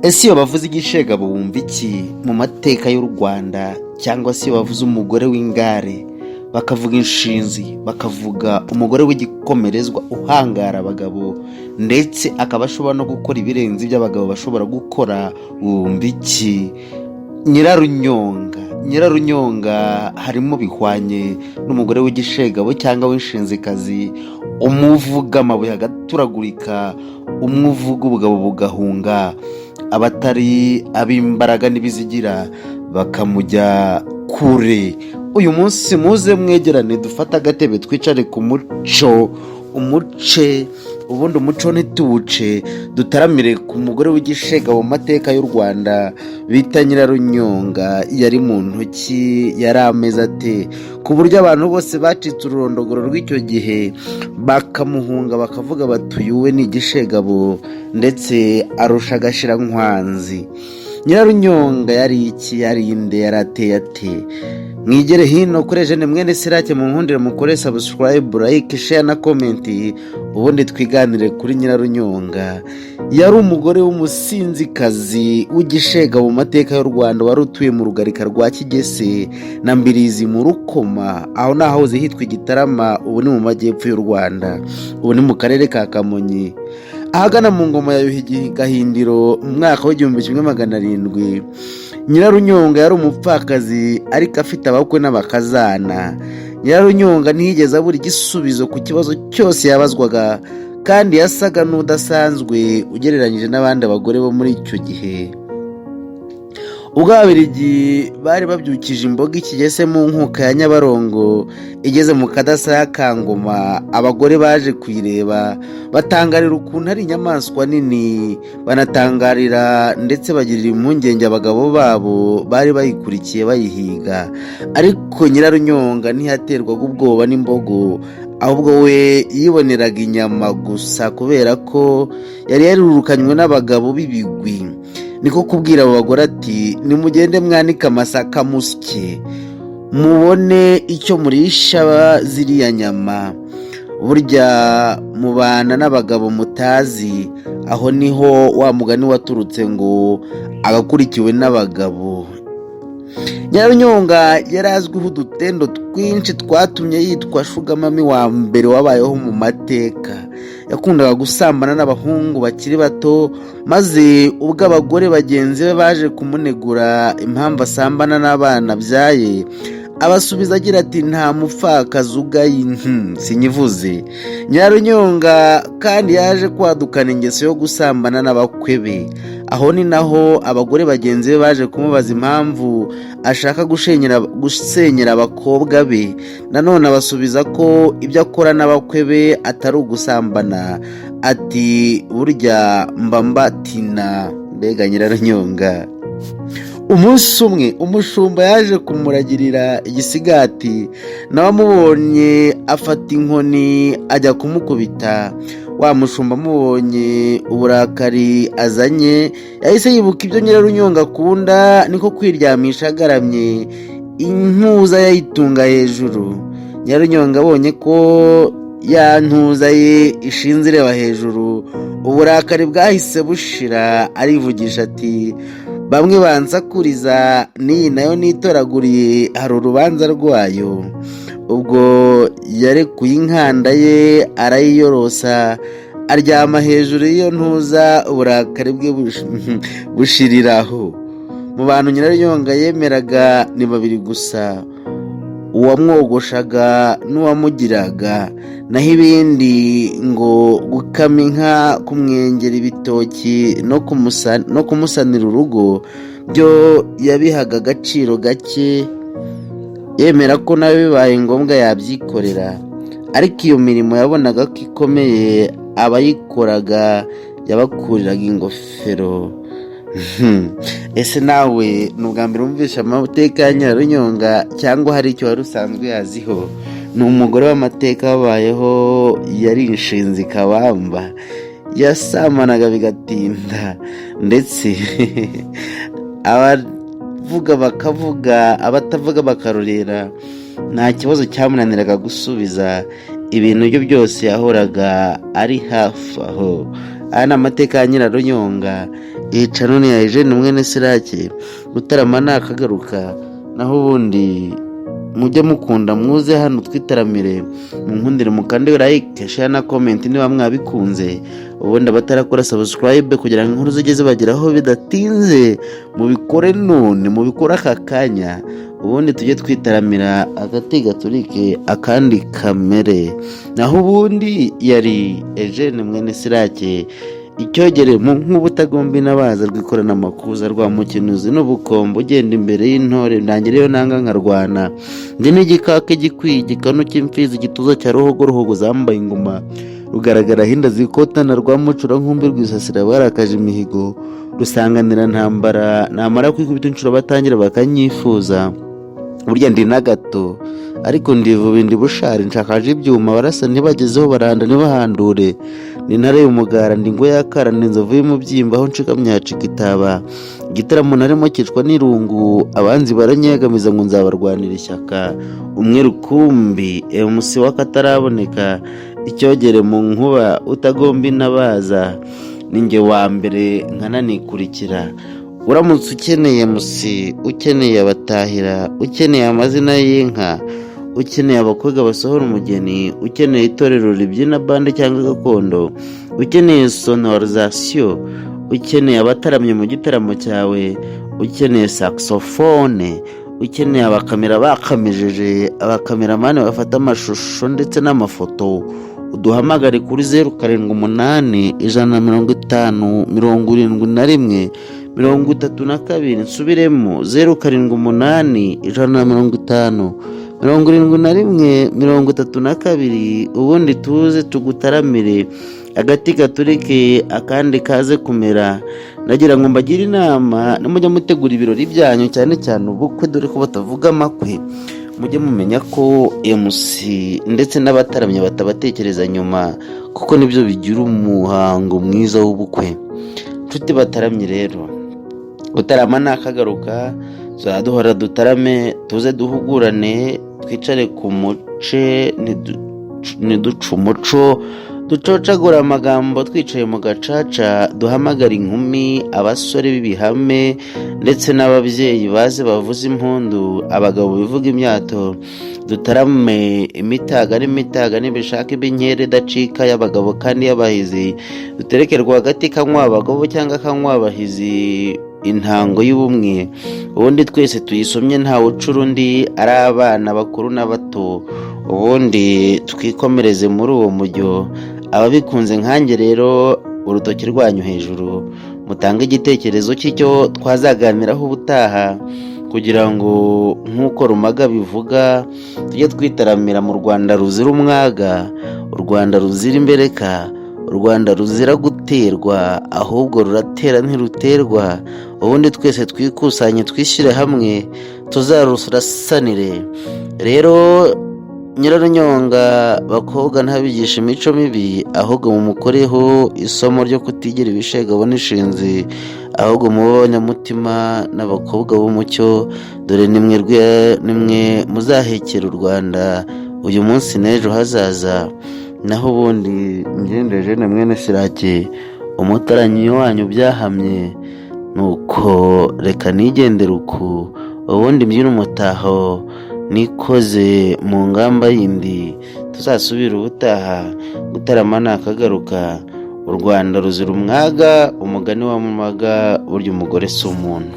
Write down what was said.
Ese iyo bavuze igishegabo wumva iki mu mateka y'u Rwanda? Cyangwa se iyo bavuze umugore w'ingare, bakavuga inshinzi, bakavuga umugore w'igikomerezwa uhangara abagabo, ndetse akaba ashobora no gukora ibirenze ibyo abagabo bashobora gukora, wumva iki? Nyirarunyonga. Nyirarunyonga harimo bihwanye n'umugore w'igishegabo cyangwa w'inshinzikazi, umuvuga amabuye agaturagurika, umwe uvuga ubugabo bugahunga, abatari ab'imbaraga n'ibizigira bakamujya kure. Uyu munsi muze mwegerane, dufate agatebe, twicare ku muco, umuce ubundi umuco ntituwuce, dutaramire ku mugore w'igishegabo mu mateka y'u Rwanda bita Nyirarunyonga. Yari mu ntoki, yari ameze ate, ku buryo abantu bose bacitse ururondogoro rw'icyo gihe bakamuhunga, bakavuga bati: "Uyu we ni igishegabo, ndetse arusha Agashirankwanzi"? Nyirarunyonga yari iki? Yari inde? Yari ateye ate? Mwigere hino kuri Ejene Mwene Sirake, mu nkundire mukore subscribe, like, share na comment, ubundi twiganire kuri Nyirarunyonga. Yari umugore w'umusinzikazi w'igishega mu mateka y'u Rwanda, wari utuye mu Rugarika rwa Kigese na Mbirizi mu Rukoma. Aho ni ahahoze hitwa Igitarama, ubu ni mu majyepfo y'u Rwanda, ubu ni mu karere ka Kamonyi, ahagana mu ngoma ya Yuhi Gahindiro mu mwaka w'1700. Nyirarunyonga yari umupfakazi, ariko afite abakwe n'abakazana. Nyirarunyonga ntiyigeze abura igisubizo ku kibazo cyose yabazwaga, kandi yasaga n'udasanzwe ugereranyije n'abandi bagore bo muri icyo gihe. Ubwo Ababiligi bari babyukije imboga ikigese mu nkuka ya Nyabarongo, igeze mu Kadasaya ka Ngoma, abagore baje kuyireba batangarira ukuntu ari inyamaswa nini, banatangarira ndetse bagirira impungenge abagabo babo bari bayikurikiye bayihiga. Ariko Nyirarunyonga ntiyaterwaga ubwoba n'imbogo, ahubwo we yiboneraga inyama gusa, kubera ko yari yarurukanywe n'abagabo b'ibigwi. Niko kubwira abo bagore ati: "Nimugende mwanike amasaka, musye, mubone icyo murisha ziriya nyama. Burya mubana n'abagabo mutazi." Aho niho wa mugani waturutse ngo agakurikiwe n'abagabo. Nyirarunyonga yari azwiho udutendo twinshi twatumye yitwa sugar mummy wa mbere wabayeho mu mateka. Yakundaga gusambana n'abahungu bakiri bato, maze ubwo abagore bagenzi be baje kumunegura impamvu asambana n'abana abyaye, abasubiza agira ati: "Nta mupfakazi ugaye sinyivuze." Nyirarunyonga kandi yaje kwadukana ingeso yo gusambana n'abakwe be. Aho ni naho abagore bagenzi be baje kumubaza impamvu ashaka gusenyera abakobwa be. Nanone abasubiza ko ibyo akora n'abakwe be atari ugusambana, ati: "Burya mba mbatina." Mbega Nyirarunyonga! Umunsi umwe umushumba yaje kumuragirira igisigati, nawe amubonye afata inkoni ajya kumukubita. Wa mushumba amubonye uburakari azanye, yahise yibuka ibyo Nyirarunyonga akunda, niko kwiryamisha agaramye, intuza yayitunga hejuru. Nyirarunyonga abonye ko ya ntuza ye ishinze ireba hejuru, uburakari bwahise bushira, arivugisha ati: "Bamwe bansakuriza, n'iyi nayo nitoraguriye hari urubanza rwayo." Ubwo yarekuye inkanda ye, arayiyorosa, aryama hejuru y'iyo ntuza, uburakari bwe bushiriraho. Mu bantu Nyirarunyonga yemeraga ni babiri gusa: uwamwogoshaga n'uwamugiraga. Naho ibindi ngo gukama inka, kumwengera ibitoki no kumusanira urugo, byo yabihaga agaciro gake, yemera ko nawe bibaye ngombwa yabyikorera. Ariko iyo mirimo yabonaga ko ikomeye, abayikoraga yabakuriraga ingofero. Ese nawe ni ubwa mbere wumvishe amateka ya Nyirarunyonga, cyangwa hari icyo wari usanzwe uyaziho? Ni umugore w'amateka wabayeho, yari inshinzi kabamba, yasamanaga bigatinda, ndetse abavuga bakavuga, abatavuga bakarorera. Nta kibazo cyamunaniraga gusubiza, ibintu bye byose yahoraga ari hafi aho. Aya ni amateka ya Nyirarunyonga, iyica none ya Eugene mwene Sirake. Gutarama nakagaruka. Naho ubundi mujye mukunda muze hano twitaramire, munkundire mukande like, share na comment niba mwabikunze. Ubundi abatarakora subscribe kugira ngo inkuru zijye zibageraho bidatinze, mubikore none, mubikore aka kanya. Ubundi tujye twitaramira agati gaturike akandi kamere. Naho ubundi yari Eugene mwene Sirake, icyogere mu nk'ubutagomba inabaza, rwikorana amakuza rwa mukenuzi n'ubukombe, ugenda imbere y'intore ndangira nanga nkarwana. Ndi n'igikaka gikwiye igikanu cy'imfizi, igituza cya ruhogo, ruhogo zambaye ingoma, rugaragara hinda zikotana, rwa mucura nkumbi, rwisasira barakaje imihigo, rusanganira ntambara. Namara kwikubita inshuro batangira bakanyifuza. Burya ndi na gato ariko ndivuba, ndi bushari, nshakaje ibyuma barasa ntibagezeho, baranda ntibahandure. Ni intare y'umugara, ndi ngo yakara, ndi inzovu y'umubyimba, aho nshikamye hacika itaba. Igitaramo narimo cyicwa n'irungu, abanzi baranyegamiza ngo nzabarwanira ishyaka. Umwe rukumbi, MC w'akataraboneka, icyogere mu nkuba, utagomba intabaza, ninjye wa mbere nkananikurikira. Uramutse ukeneye MC, ukeneye abatahira, ukeneye amazina y'inka, ukeneye abakobwa basohora umugeni, ukeneye itorero ribyina band cyangwa gakondo, ukeneye sonorisation, ukeneye abataramye mu gitaramo cyawe, ukeneye saxophone, ukeneye abakamera bakamejeje, abakameramani bafata amashusho ndetse n'amafoto, uduhamagare kuri 078 150 71 32. Nsubiremo: 078 150 71 32. Ubundi tuze tugutaramire, agati gaturike akandi kaze kumera. Nagira ngo mbagire inama: nimujya mutegura ibirori byanyu, cyane cyane ubukwe, dore ko batavuga amakwe, mujye mumenya ko MC ndetse n'abataramye batabatekereza nyuma, kuko nibyo bigira umuhango mwiza w'ubukwe. Nshuti bataramye rero, gutarama nakagaruka. Tuzajya duhora dutarame, tuze duhugurane, twicare ku muce, ntiduce umuco, ducocagura amagambo twicaye mu gacaca, duhamagara inkumi, abasore b'ibihame ndetse n'ababyeyi baze bavuze impundu, abagabo bivuga imyato, dutarame imitaga n'imitaga n'ibishaka ibinkere idacika y'abagabo kandi y'abahizi, dutereke rwagati kanywa abagabo cyangwa kanywa abahizi, intango y'ubumwe. Ubundi twese tuyisomye, ntawe ucura undi, ari abana bakuru n'abato. Ubundi twikomereze muri uwo mujyo. Ababikunze nkanjye rero, urutoki rwanyu hejuru, mutange igitekerezo cy'icyo twazaganiraho ubutaha, kugira ngo nk'uko Rumaga bivuga, tujye twitaramira mu Rwanda ruzira umwaga, u Rwanda ruzira imbereka, u Rwanda ruzira guterwa, ahubwo ruratera ntiruterwa. Ubundi twese twikusanye, twishyire hamwe, tuzarurasanire. Rero Nyirarunyonga, bakobwa, ntabigisha imico mibi, ahubwo mumukoreho isomo ryo kutigira ibishegabo n'ishinzi, ahubwo mube abanyamutima n'abakobwa b'umucyo. Dore nimwe muzahekera u Rwanda uyu munsi n'ejo hazaza. Naho ubundi ngende Jene mwene Sirake, umutaranyi wanyu byahamye, nuko reka nigendere uku. Ubundi mbyine umutaho nikoze mu ngamba yindi, tuzasubire ubutaha. Gutarama nakagaruka. U Rwanda ruzira umwaga, umugani wa Mumaga, burya umugore si umuntu.